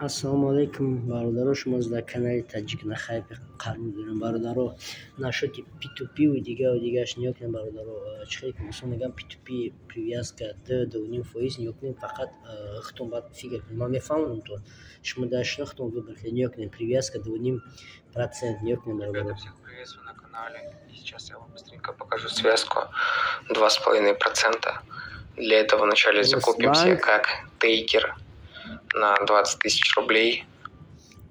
Ассалому алайкум, бародаро! Шумо дар канали Таҷик на хайпе қарор дорем, бародаро. Насчёти P2P-ву дигару дигараш нигоҳ кунед, бародаро. Чӣ хеле ки мисол мегӯям, P2P привязка 2-2,5%. Нигоҳ кунед, фақат худтон бояд фикр кунед. Ман мефаҳмонам то шумо дар шуна худтон выбор кунед. Нигоҳ кунед, привязка 2,5%. Нигоҳ кунед, бародаро. Ребята, всех приветствую на канале. И сейчас я вам быстренько покажу связку 2,5%. Для этого вначале закупимся Росбанк. как тейкер на 20 тысяч рублей.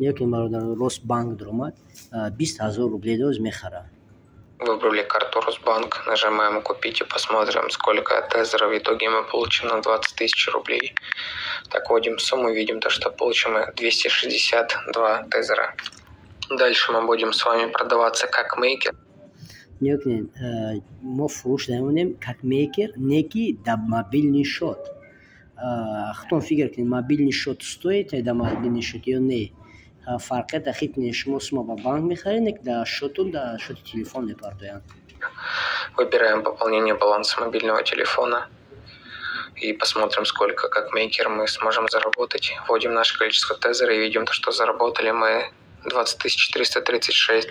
Нигоҳ кунед, бародаро, Росбанк даромад, 20 000 рублей доз мехарад. Выбрали карту Росбанк, нажимаем «Купить» и посмотрим, сколько тезеров в итоге мы получим на 20 тысяч рублей. Так, вводим сумму, видим то, что получим мы 262 тезера. Дальше мы будем с вами продаваться как мейкер. Нигоҳ кунед, мо фурӯш намемонем как мейкер, не ки да мобильный счёт. Худтон фикр кунед, мобильный счёт стоит да мобильный счёт ё не? Фарқията хит кунед: шумо сума ба банк мехаред, не ки дар счётун, дар счёти телефон мепартоянд. Выбираем пополнение баланса мобильного телефона и посмотрим, сколько как мейкер мы сможем заработать. Вводим наше количество тезера и видим то, что заработали мы 20 336.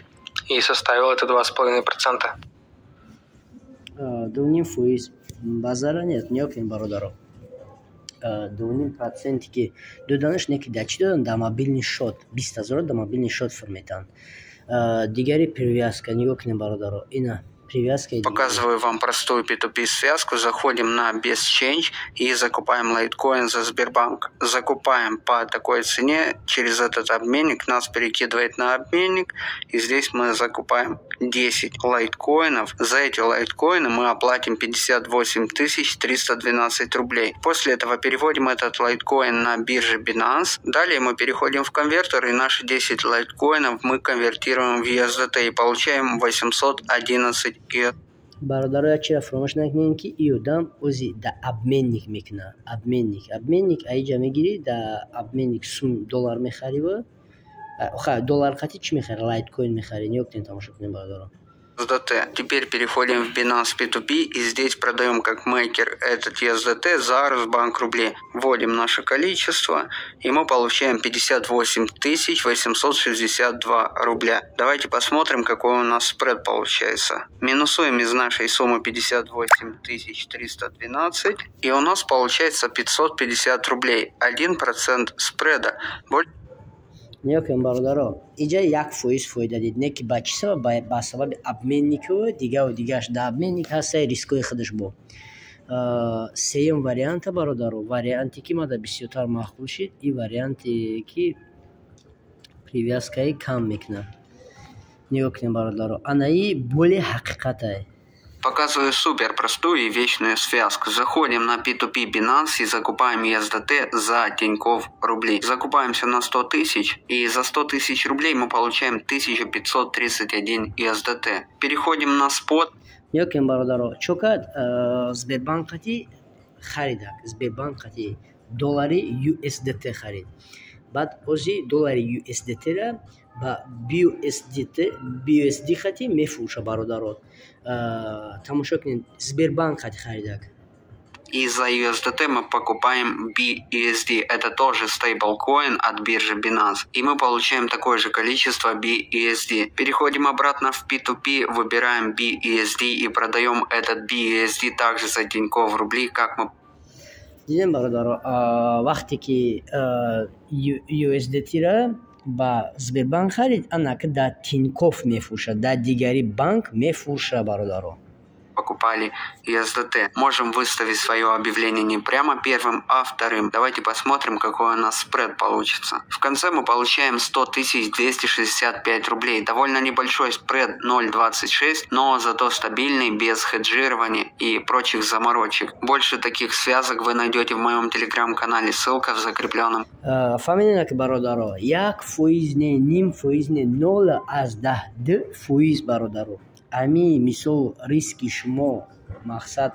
И составило это 2,5%. 2,5% базара нет. Нигоҳ кунед, бародаро, 2,5%-е ки доданаш, не ки дар чӣ додан? Дар мобильный счёт 20 000-ро дар мобильный счёт фурметаҳанд. Дигари привязка, нигоҳ кунед, бародаро, ина привязка. Показываю вам простую P2P связку. Заходим на BestChange и закупаем лайткоин за Сбербанк. Закупаем по такой цене через этот обменник. Нас перекидывает на обменник. И здесь мы закупаем 10 лайткоинов. За эти лайткоины мы оплатим 58 312 рублей. После этого переводим этот лайткоин на бирже Binance. Далее мы переходим в конвертер, и наши 10 лайткоинов мы конвертируем в USDT и получаем 811. Бародаро, як чизро фаромӯш накунед, ки и одам ози да обменник мекунад. Обменник аиҷа мегирӣ, да обменник сум доллар мехариву доллар қати чӣ мехарӣ? Лайткоин мехарӣ. Нигоҳ кунед, тамошо кунед, бародаро. USDT. Теперь переходим в Binance P2P и здесь продаем как мейкер этот USDT за Росбанк рубли. Вводим наше количество, и мы получаем 58 862 рубля. Давайте посмотрим, какой у нас спред получается. Минусуем из нашей суммы 58 312, и у нас получается 550 рублей. 1% спреда. Нигоҳ кунед, бародаро, инҷа 1% фоида дид, не ки ба чӣ сабаб? Ба сабаби обменнику дигару дигараш. Дар обменник ҳастаи рискҳои худаш. Бо сеюм варианта, бародаро, варианте ки мада бисёртар маъқул шид, ин варианте ки привязкаи кам мекунад. Нигоҳ кунед, бародаро, анаи более ҳақиқатай. Показываю супер простую и вечную связку. Заходим на P2P Binance и закупаем USDT за Тинькофф рубли. Закупаемся на 100 тысяч, и за 100 тысяч рублей мы получаем 1531 USDT. Переходим на спот. Нигоҳ кунед, бародаро, чо кард? Сбербанк қати харидак, Сбербанк қати доллари USDT харид. Баъд ози доллари USDT-ра ба BUSDT, BUSD хати мефурӯша. Бародаро, тамошо кунед, Сбербанк хати харидак. И за USDT мы покупаем BUSD. Это тоже стейблкоин от биржи Binance. И мы получаем такое же количество BUSD. Переходим обратно в P2P, выбираем BUSD и продаем этот BUSD также за Тинькофф рубли, как мы Дидем, бародаро, вақте ки USDT-ра ба Сбербанк харид, анака дар Тинькофф мефурӯшад, дар дигари банк мефурӯша, бародаро. Покупали USDT. Можем выставить свое объявление не прямо первым, а вторым. Давайте посмотрим, какой у нас спред получится. В конце мы получаем 100 265 рублей. Довольно небольшой спред 0.26, но зато стабильный, без хеджирования и прочих заморочек. Больше таких связок вы найдете в моем телеграм-канале, ссылка в закрепленном. Фаҳмидем, ки, бародаро, 1% не, ним фоиз не, 0,2%, бародаро. Ами мисол риски шумо, мақсад,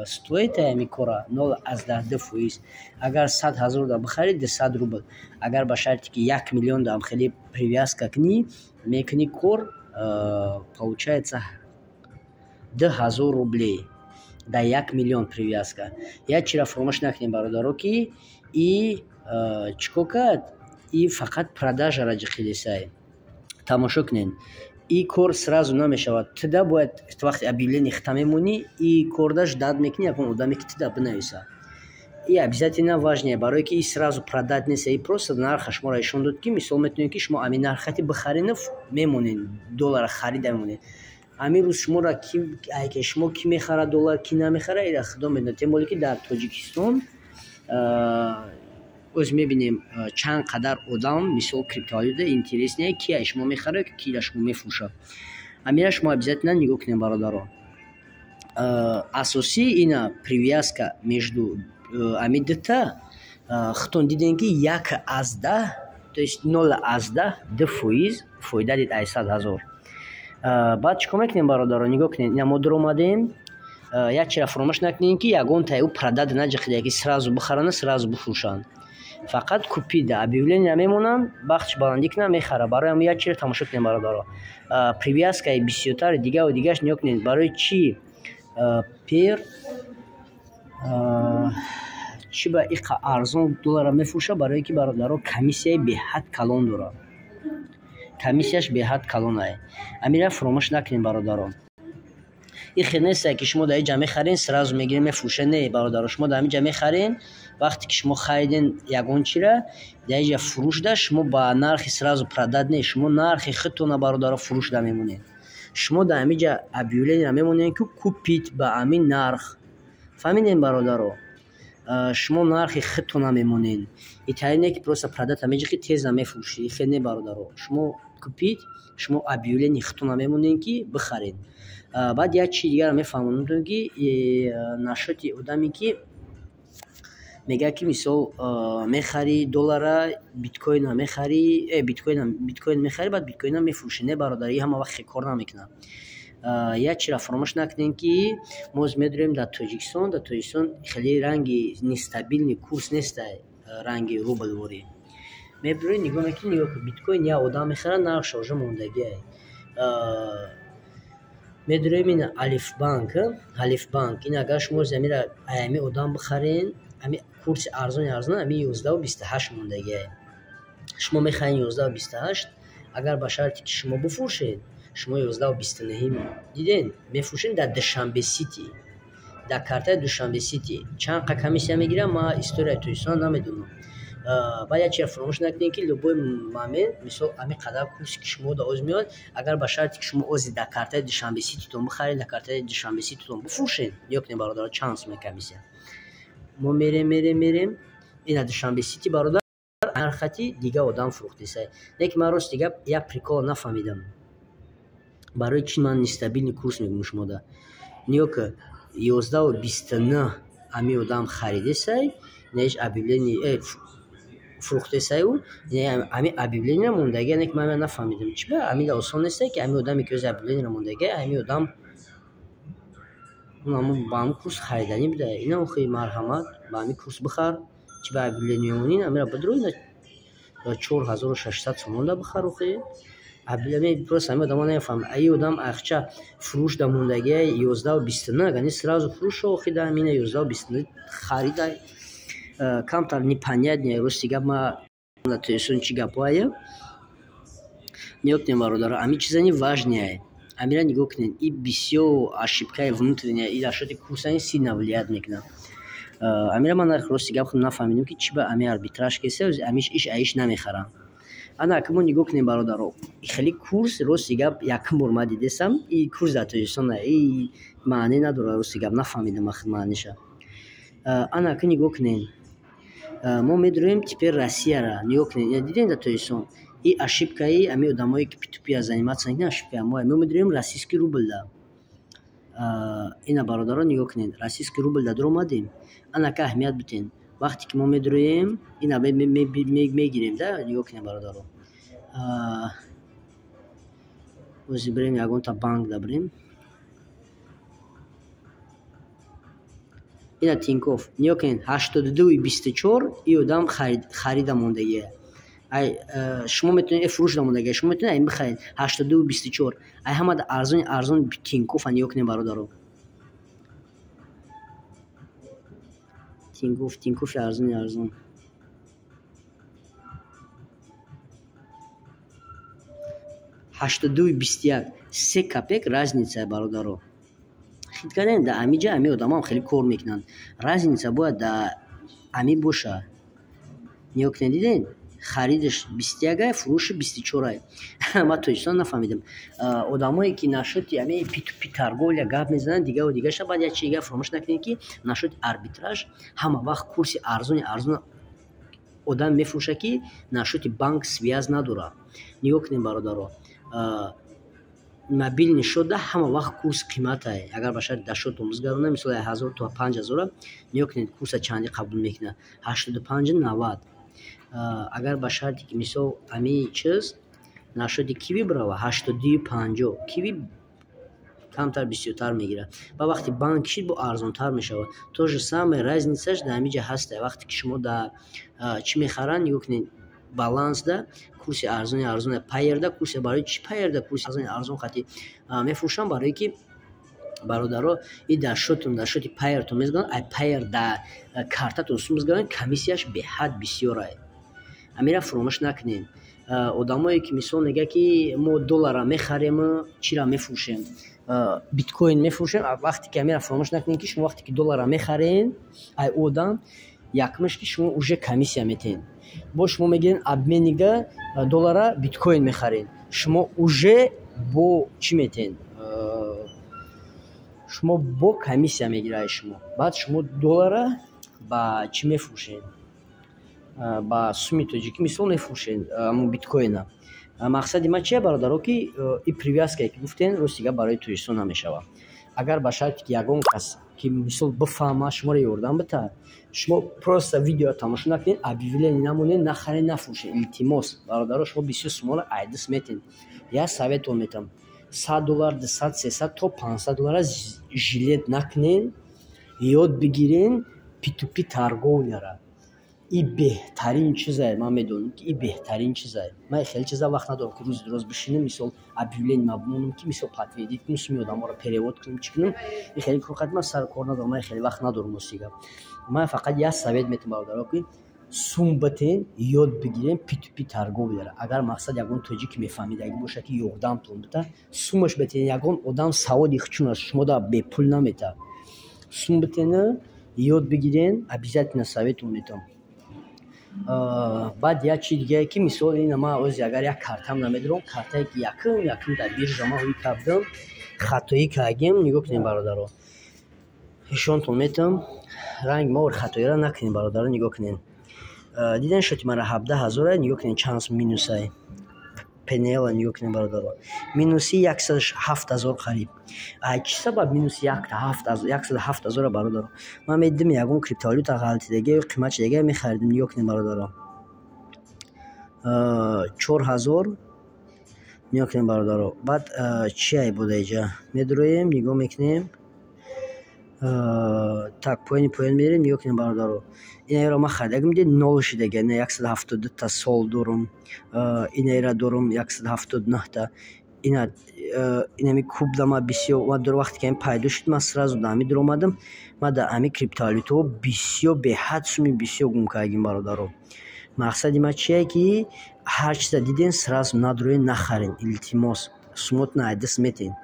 стоит ами кора 0,2%. Агар 100 000 да бихарӣ, 200 рубл, агар ба шарте ки 1 миллион даам хеле привязка кунӣ, мекунӣ кор, получается 2000 рублей дар 1 миллион привязка. Як чиро фаромӯш накунем, бародаро, ки и чӣ кор кард. И фақат продажара ҷиқидесай. Тамошо кунед, и кор сразу намешавад. Туда бояд вақте объявление хита мемонӣ, и корда ждать мекунӣ ягон одаме, ки туда бинависа. И обязательно важнее, барое ки и сразу продать нест, и просто нарха шуморо нишон дод, ки мисол метавонед, ки шумо ҳамин нархати бихарину мемонед, доллара харида мемонед. Ҳамин рӯз шуморо ки шумо кӣ мехарад доллар, кӣ намехарад, ира худо медонад. Тем более ки дар Тоҷикистон оз мебинем, чанд қадар одам, мисол, криптовалюта интереснее, ки аз шумо мехарад, ки аз шумо мефурӯшад. Ҳамира шумо обязательно нигоҳ кунед, бародаро. Асосӣ ина привязка между ҳамин дута. Худтон дидем, ки 1,10, то есть 0,2% фоида дид ай 100 000. Баъд чӣ кор мекунем, бародаро? Нигоҳ кунед, ина мо дуромадем. Як чизро фаромӯш накунем, ки ягонтаи ӯ продать наҷиқида, ки сразу бихаранд, сразу бифурӯшанд. Фақат купить объявление мемонанд, бахтш баландӣ кунад, мехарад. Барои ҳамин як чизро тамошо кунем, бародаро. Привязкаи бисёртари дигаву дигараш нигоҳ кунед. Барои чӣ пер чӣ ба иқа арзон долларро мефурӯшад? Барое ки, бародаро, комиссияи беҳад калон дорад, комиссияш беҳад калонае. Ҳамира фаромӯш накунед, бародаро. Ин хел нестае, ки шумо дар ин ҷа мехарен, сразу мегирен, мефурӯшед. Не, бародаро, шумо дар ҳамин ҷа мехарен, вақте ки шумо хариден ягон чира, дар ин ҷа фурӯшда шумо ба нархи сразу продать не, шумо нархи худтона, бародаро, фурӯшда мемонед. Шумо дар ҳамин ҷа объявлениеро мемонед, ки купить ба ҳамин нарх. Фаҳмидем, бародаро? Шумо нархи худтона мемонед. Итаре не, ки просто продать меҷиқӣ, теза мефурӯшӣ. Ин хел не, бародаро. Шумо купить, шумо объявление худтона мемонед, ки бихаред. Баъд як чизи дигарро мефаҳмонам, ки насчёти одаме, ки мегӯяд, ки мисол мехарӣ доллара, биткоина мехарӣ, биткоин мехарӣ, баъд биткоина мефурӯшӣ. Не, бародар, ин ҳама вақт хел кор намекунад. Як чизро фаромӯш накунед, ки мо ҳозир медонем, дар Тоҷикистон, дар Тоҷикистон хеле ранги нестабильный курс нестай, ранги рублворӣ. Мебурӣ, нигоҳ мекунӣ, нигоҳ кун, биткоин як одам мехарад, нархаш уже мондагиае. Медурем ина Алифбанк, Алифбанк. Ин агар шумо ҳамира ҳами одам бихарен, ҳами курси арзони арзон ҳами 11,28 мондагиае. Шумо мехарен 11,28, агар ба шарте ки шумо бифурӯшед, шумо 11,29 диден мефурӯшед дар Душанбе Сити, дар картаи Душанбе Сити. Чанд қа комиссия мегирад, ман историяи Тоҷикистонро намедонам. Баъд як чизро фаромӯш накунед, ки любой момент, мисол, ҳамин қадар курсе, ки шумо дар оз меояд, агар ба шарте ки шумо ози дар картаи Душанбе Сититон бихаред, дар картаи Душанбе Сититон бифурӯшед, нигоҳ кунед, бародаро, чанд сума комиссия. Мо мерем, мерем, мерем, ина Душанбе Сити, бародар, нархати дига одам фурӯхтесай. Лекин ман, рости гап, як приколро нафаҳмидам, барои чӣ ман нестабильный курс мегӯям шумода. Нигоҳ кун, 11,29 ҳамин одам харидесай, инаиш объявление фурӯхтесаю, ҳамин объявлениеро мондагия. Не ки ман нафаҳмидам, чӣ ба ҳамин осон нестай, ки ҳамин одаме, ки ози объявлениеро мондагия, ҳамин одам ба ҳамин курс хариданӣ буда. Ина охи, марҳамат, ба ҳамин курс бихар. Чӣ ба объявление мемонӣ? Ҳамира бидро, ина 4600 сомонда бихар. Охи, просто ҳамин одамо намефаҳмам. Ин одам ахча фурӯшда мондагия 11,29, агар не сразу фурӯша, охи, да ҳамина 11,29 харида. Камтар непонятно, рости гап, ма Тоҷикистон чӣ гапҳое. Нигоҳ кунед, бародаро, ҳамин чизани важнее. Ҳамира нигоҳ кунед, и бисёр ошибкаи внутренняя, и расчёти курсани сильно влиять мекунад. Ҳамира ман, рости гап, нафаҳмидам, ки чӣ ба ҳамин арбитраж кеса, ҳамиш иш аиш намехарам. Ана ака, мо нигоҳ кунем, бародаро, хеле курс, рости гап, якум бор ман дидесам и курс дар Тоҷикистон, и маъне надорад, рости гап, нафаҳмидам ман маъниша. Ана ака, нигоҳ кунед, мо медурем теперь Россияра. Нигоҳ кунед, ина дидем, дар Тоҷикистон и ошибкаи ҳамин одамое, ки P2P заниматься мекунанд, ошибкаи мо. Мо медурем российский рубльда. Ина, бародаро, нигоҳ кунед, российский рубльда дуромадем. Ана ака, аҳамият бидиҳед, вақте ки мо медуроем, ина мегирем да. Нигоҳ кунед, бародаро, ози бирем ягонта банкда, бирем ина Тинькофф. Нигоҳ кунед, 82,24 и одам харида мондагия. Шумо метавонед, фурӯшда мондагия, шумо метавонед айн бихаред 82,24. Ай ҳамада арзони арзон Тинькоффа. Нигоҳ кунед, бародаро, Тинькофф, Тинькоффи арзони арзон. 82,21, 3 копеек разница. Бародаро, хит кардем, дар ҳамин ҷа ҳамин одамоам хеле кор мекунанд. Разница бояд дар ҳамин боша. Нигоҳ кунед, дидед, харидаш 21-ай, фурӯши 24-ай. Ман Тоҷикистон нафаҳмидам. Одамое ки насчёти ҳамин P2P торговля гап мезананд, дигару дигараша. Баъд як чизи дигар фаромӯш накунед, ки насчёти арбитраж ҳама вақт курси арзони арзон одам мефурӯшад, ки насчёти банк связь надорад. Нигоҳ кунед, бародаро, мобильный счётда ҳама вақт курс қиматае. Агар ба шарти дар счётон бизгаронад, мисол, 1000 то 5000-а, нигоҳ кунед, курса чанде қабул мекунад: 85,90. Агар ба шарте ки, мисол, ҳамин чиз насчёти Киви бирава, 82,50. Киви камтар бисёртар мегирад ва вақте банк кишид, бо арзонтар мешавад. То же самое разницаш дар ҳамин ҷа ҳаста. Вақте ки шумо дар чӣ мехаранд, нигоҳ кунед, балансда курси арзони арзоне, Пайерда курси. Барои чӣ Пайерда курси арзони арзон хати мефурӯшанд? Барое ки, бародаро, и дар счётон, дар счёти Пайертон мезананд, ай Пайер дар картатон сум мезананд, комиссияш беҳад бисёрае. Ҳамира фаромӯш накунед. Одамое ки, мисол, мегӯяд, ки мо долларро мехарему чиро мефурӯшем, биткоин мефурӯшем, вақте ки ҳамира фаромӯш накунед, ки шумо вақте ки долларро мехарен ай одам, якумаш, ки шумо уже комиссия метиҳед. Бо шумо мегиред обменника, доллара биткоин мехаред, шумо уже бо чӣ метиҳед? Шумо бо комиссия мегирад шумо. Баъд шумо доллара ба чӣ мефурӯшед? Ба суми тоҷикӣ, мисол, мефурӯшед ҳамун биткоина. Мақсади ман чия, бародаро? Ки и привязкае ки гуфтем, рости гап, барои Тоҷикистон намешавад. Агар ба шарте ки ягон кас ки, мисол, бифаҳмад, шуморо ёрдам битаҳад, шумо просто видеоро тамошо накунед, объявление намонед, нахаред, нафурӯшед, илтимос. Бародаро, шумо бисёр суммаро айдис метиҳед. Як советон метиҳам: 100 доллар, 200, 300 то 500 доллара жалеть накунед, ёд бигирен P2P торговляра. И беҳтарин чизае, ман медонам, ки и беҳтарин чизае. Ман хеле чиза вақт надорам, ки рӯзи дуроз бишинам, мисол, объявление мабмонам, ки, мисол, подтвердить кунам, суми одаморо перевод кунам, чӣ кунам. И хеле кор қати ман сару кор надорам, ман хеле вақт надорам. Рости гап, ман фақат як совет метиҳам, бародаро, ки сум битен, ёд бигирем P2P торговляра. Агар, мақсад, ягон тоҷике мефаҳмидагӣ бошад, ки ёрдамтон бита, сумаш битен. Ягон одам саводи хучун шумо бепул наметаҳад. Сум битена, ёд бигирен, обязательно советон метиҳам. Баъд як чизи дигае, ки, мисол, ина ман ози агар як картам намедорам, картае ки якум якум дар биржа ман ҳуй кардам, хатоӣ кардем. Нигоҳ кунед, бародаро, нишонтон метиҳам. Ранги мо хатоиро накунем, бародаро. Нигоҳ кунед, дидем, счёти мара 17 ҳазора. Нигоҳ кунед, чанд минусае пнла. Нигоҳ кунед, бародаро, минуси 107 000 қариб. Чӣ сабаб минуси 107 000-а, бародаро? Ман медидим, ягон криптовалюта ғалтидагӣ, қимат шидагӣ мехаридим. Нигоҳ кунед, бародаро, 4000. Нигоҳ кунед, бародаро. Баъд чи айб буда? Иҷа медуроем, нигоҳ мекунем. Так, поёни поён мерем. Нигоҳ кунед, бародаро, инаеро ман харидагим, дид, нол шидаги. Ина 172-та сол дорум, инаеро дорум 179-та. Ина инами кубда ман бисёр вақте ки ҳамин пайдо шуд, ман сразу дар ҳамин дуромадам. Ман дар ҳамин криптовалютаҳо бисёр, беҳад суми бисёр гум кардагим, бародаро. Мақсади ман чие? Ки ҳар чиза дидем, сразу надуроед, нахаред, илтимос, сумотро аз даст метиҳед.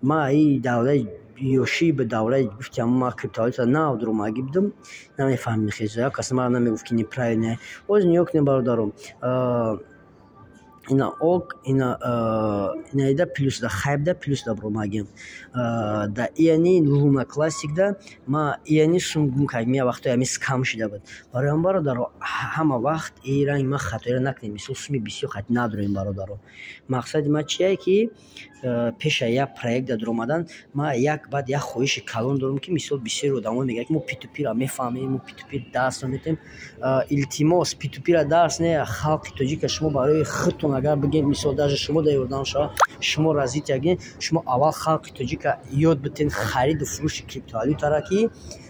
Ман и давраи ёшӣ, ба давраи гуфтиам, ман криптовалюта нав дуромадагӣ будам, намефаҳмидем хеле чиза. Як кас маро намегуфт, ки неправильно. Боз нигоҳ кунед, бародаро, ина ок, ина инаида плюсда, хайпда плюсда баромадагиам. Да ияни Луна Классикда ман ияни сум гум кардем, як вақтое ҳамин скам шида буд. Барои ҳам, бародаро, ҳама вақт и ранги ман хатоиро накунед, мисол, суми бисёр хати надорем, бародаро. Мақсади ман чие? Ки пеша як проектда дуромадан, ман як баъд як хоҳиши калон дорам, ки, мисол, бисёри одамо мегӯянд, ки мо P2P-ро мефаҳмем, мо P2P дарс метиҳем. Илтимос, P2P-ро дарс не, халқи тоҷика шумо барои худтон агар бигем, мисол, даже шумо дар ёрдам шавад, шумо развитие гиред, шумо аввал халқи тоҷика ёд битен хариду фурӯши криптовалютаро, ки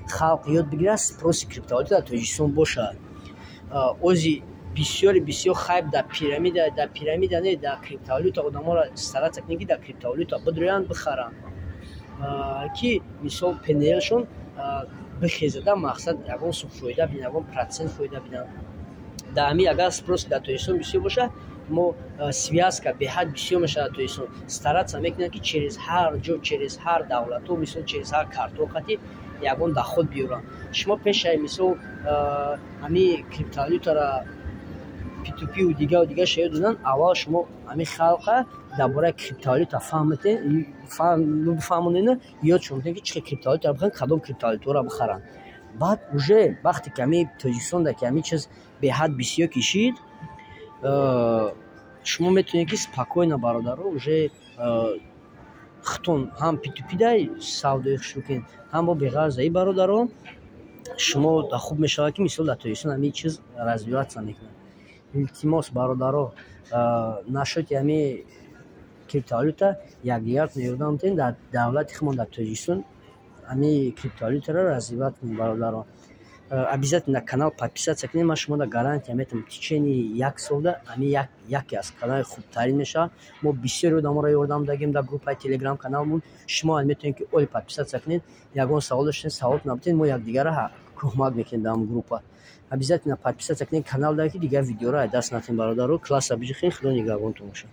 халқ ёд бигирад, спроси криптовалюта дар Тоҷикистон бошад. Ози бисёри бисёр хайп дар пирамида, дар пирамида не, дар криптовалюта. Одаморо стараться кунед, ки дар криптовалюта бидроянд, бихаранд, ки, мисол, пнлшон бихезада, мақсад, ягон сум фоида бинанд, ягон процент фоида бинанд. Дар ҳамин агар спрос дар Тоҷикистон бисёр бошад, мо связка беҳад бисёр мешавад. Дар Тоҷикистон стараться мекунанд, ки через ҳар ҷо, через ҳар давлатҳо, мисол, через ҳар картҳо қатӣ ягон доход биёранд. Шумо пешаи, мисол, ҳамин криптовалютаро, P2P-ю дигару дигарша ёд додан, аввал шумо ҳамин халқа дар бораи криптовалюта фаҳмите, бифаҳмонену ёдшон бидиҳед, ки чӣ хел криптовалютаро бихаранд, кадом криптовалютаҳоро бихаранд. Баъд уже вақте ки ҳамин Тоҷикистонда ки ҳамин чиз беҳад бисёр кишид, шумо метавонед, ки спокойно, бародаро, уже худтон ҳам P2P дай савдои шурӯъ кунед, ҳам бо беғарзаи, бародаро, шумо хуб мешавад, ки, мисол, дар Тоҷикистон ҳамин чиз развиваться мекунад. Илтимос, бародаро, насчёти ҳамин криптовалюта якдигаратон ёрдам диҳед. Дар давлати худмон, дар Тоҷикистон, ҳамин криптовалютаро развивать кунед, бародаро. Обязательно канал подписаться кунед. Ман шуморо гарантия метавам, в течение як солда ҳамин яке аз канали хубтарин мешавад. Мо бисёри одаморо ёрдам дагем дар группаи Телеграм каналмон. Шумо метавонед, ки оли подписаться кунед. Ягон савол доштед, саволтон битед, мо якдигарро кӯмак мекунем дар ҳамн группа. Обязательно подписаться кунед канал, ки дигар видеоро аз даст натиҳем. Бародаро, класса биҷихед. Худо нигаҳбонтон бошад.